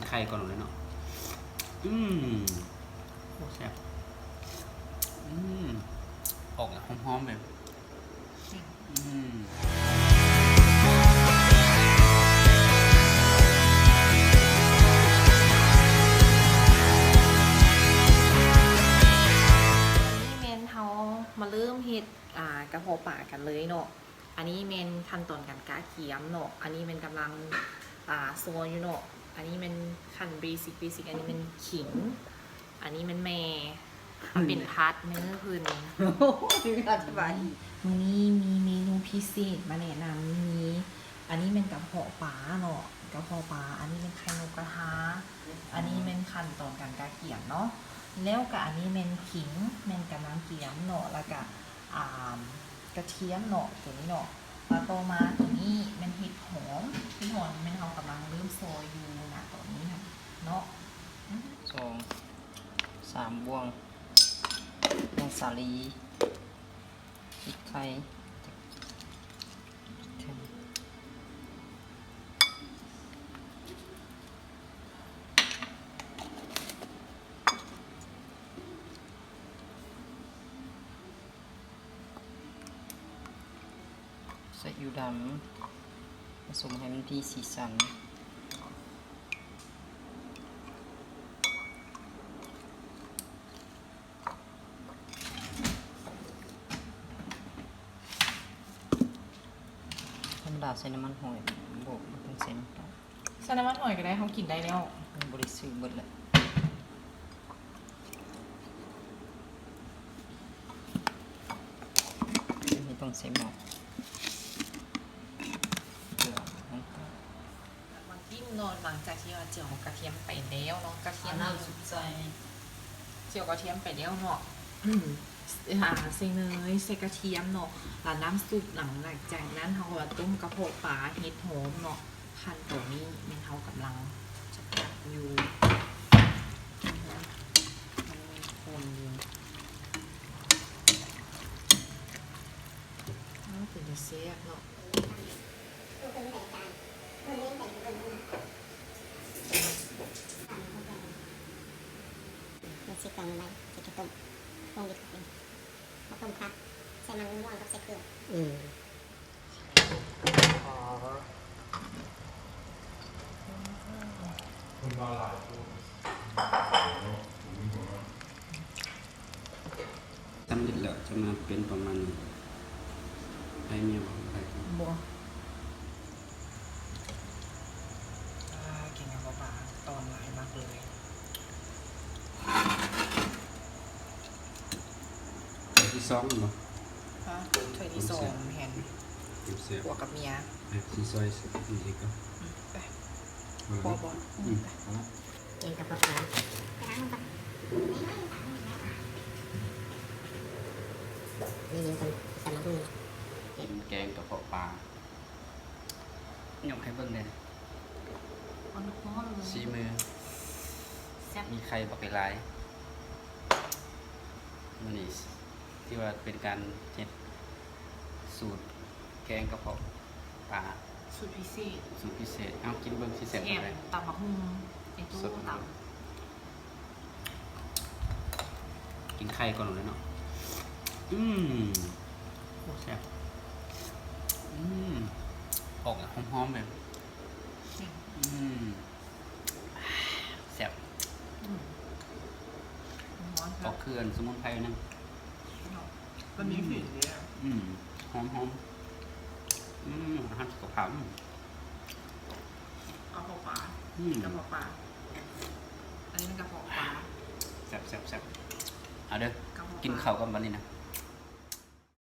ໄຂ່ກ່ອນເລີຍເນາະ. ອືມ ໂອ້ ແຊບ. ອືມ ອອກຫອມໆ ເລີຍ. ອືມ ອັນນີ້ແມ່ນເຮົາມາເລີ່ມເຮັດ ອ່າ ກະເພາະປາກັນເລີຍເນາະ. ອັນນີ້ແມ່ນຂັ້ນຕອນການກະກຽມເນາະ. ອັນນີ້ແມ່ນກຳລັງ ອ່າ ຊອຍຢູ່ເນາະ. ອັນນີ້ແມ່ນຂັ້ນເບສິກ ເບສິກ. ອັນນີ້ແມ່ນຂີງ. ອັນນີ້ແມ່ນແມ່ ເປັນພາດເນີເພິ່ນ. ອະທິບາຍ. ມື້ນີ້ມີເມນູພິເສດມາແນະນຳ ມີ ອັນນີ້ແມ່ນກະເພາະປາເນາະ ກະເພາະປາ. ອັນນີ້ແມ່ນໄຂ່ນົກກະທາ. ອັນນີ້ແມ່ນຂັ້ນຕອນການກະກຽມເນາະ. ແລ້ວກະອັນນີ້ແມ່ນຂີງ ແມ່ນກຳລັງກຽມເນາະ. ແລ້ວກະ ອ່າ ກະທຽມເນາະ ໂຕນີ້ເນາະ. ແລ້ວຕໍ່ມາໂຕນີ້ແມ່ນເຫັດຫອມ. ເຫັດຫອມແມ່ນເຮົາກຳລັງເລີ່ມຊອຍຢູ່ນະຕອນນີ້ຫັ້ນເນາະ. ສອງ ສາມບ່ວງ ແປ້ງສາລີ ພຣິກໄທ ໃສ່ອິ້ວດຳ ປະສົມໃຫ້ມັນມີສີສັນ. ທຳມະດາໃສ່ນ້ຳມັນຫອຍ ບໍ່ ບໍ່ຕ້ອງໃສ່ນ້ຳຕານ. ໃສ່ນ້ຳມັນຫອຍກໍໄດ້ ເຮົາກິນໄດ້ແລ້ວ. ມັນບໍ່ໄດ້ຊື້ເບິດແຫຼະ. ອັນນີ້ຕ້ອງໃສ່ໝໍ້ ເກືອ ນ້ຳຕານ. ມາກິນເນາະ ຫຼັງຈາກທີ່ວ່າຈຽວກະທຽມໄປແລ້ວເນາະ ກະທຽມ ເອົານ້ຳຊຸບໃສ່ ຈຽວກະທຽມໄປແລ້ວເນາະ. ອ່າ ໃສ່ເນີຍ ໃສ່ກະທຽມເນາະ ແລ້ວນ້ຳຊຸບ. ຫຼັງ ຫຼັງຈາກນັ້ນເຮົາກໍມາຕົ້ມກະເພາະປາ ເຫັດຫອມເນາະ. ຂັ້ນຕອນນີ້ແມ່ນເຮົາກຳລັງຈະຕັກຢູ່ ຄົນຢູ່. ອ້າວ ເປັນຕາແຊບເນາະ. ມັນຊິເຄື່ອງໄວ້ ຊິໄປຕົ້ມ ລົງດິບກັບເອງ ມາຕົ້ມຜັກ ໃສ່ມັນມ່ວງກັບໃສ່ເຄື່ອງ. ອືມ ຄົນມາຫຼາຍໂພດ. ສຳເລັດແລ້ວຈະມາເປັນປະມານນີ້. ໃຜມີບໍ່? ບໍ່. ອ່າ ກິນກັບເຂົ້າປາ ຕອນຫຼາຍມາກເລີຍ. ຖ້ວຍທີສອງແມ່ນບໍ່? ຮະ? ຖ້ວຍທີສອງ ແມ່ນ. ແຊບ. ພວກກັບເມຍ. ໄປ ຊິຊອຍອີກກ່ອນ. ອືມ ໄປ. ພໍບໍ່? ອືມ ໄປ. ແກງກະເພາະປາ ໄປລ້າງມືກ່ອນ. ນີ້ ນີ້ ຕຳ ຕຳບັກຫຸ່ງ ກິນແກງກະເພາະປາ ຍົກໃຫ້ເບິ່ງແດ່. ຮ້ອນໆ ເລີຍ. ສີມື ແຊບ. ມີໄຂ່ບັກຫຼາຍໆ. ມື້ນີ້ຖືວ່າເປັນການເຮັດສູດແກງກະເພາະປາ ສູດພິເສດ ສູດພິເສດ. ເອົາ ກິນເບິ່ງຊິແຊບປານໃດ. ຕຳບັກຫຸ່ງ ໄອ້ຕູ້ ສດ ຕຳ. ກິນໄຂ່ກ່ອນເລີຍເນາະ. ອືມ ໂອ້ ແຊບ. ອືມ ອອກຫອມໆ ເລີຍ. ອືມ ແຊບ. ອືມ ຫອມ ອອກເຄື່ອງສະໝຸນໄພໜຶ່ງເນາະ. ມັນມີກິ່ນເດ. ອືມ ຫອມໆ. ອືມ ອາຫານສຸຂະພາບ. ອືມ ກະເພາະປາ. ອືມ ກະເພາະປາ. ອັນນີ້ແມ່ນກະເພາະປາ. ແຊບໆໆ. ເອົາເດີ ກິນເຂົ້າກ່ອນບັດນີ້ນະ.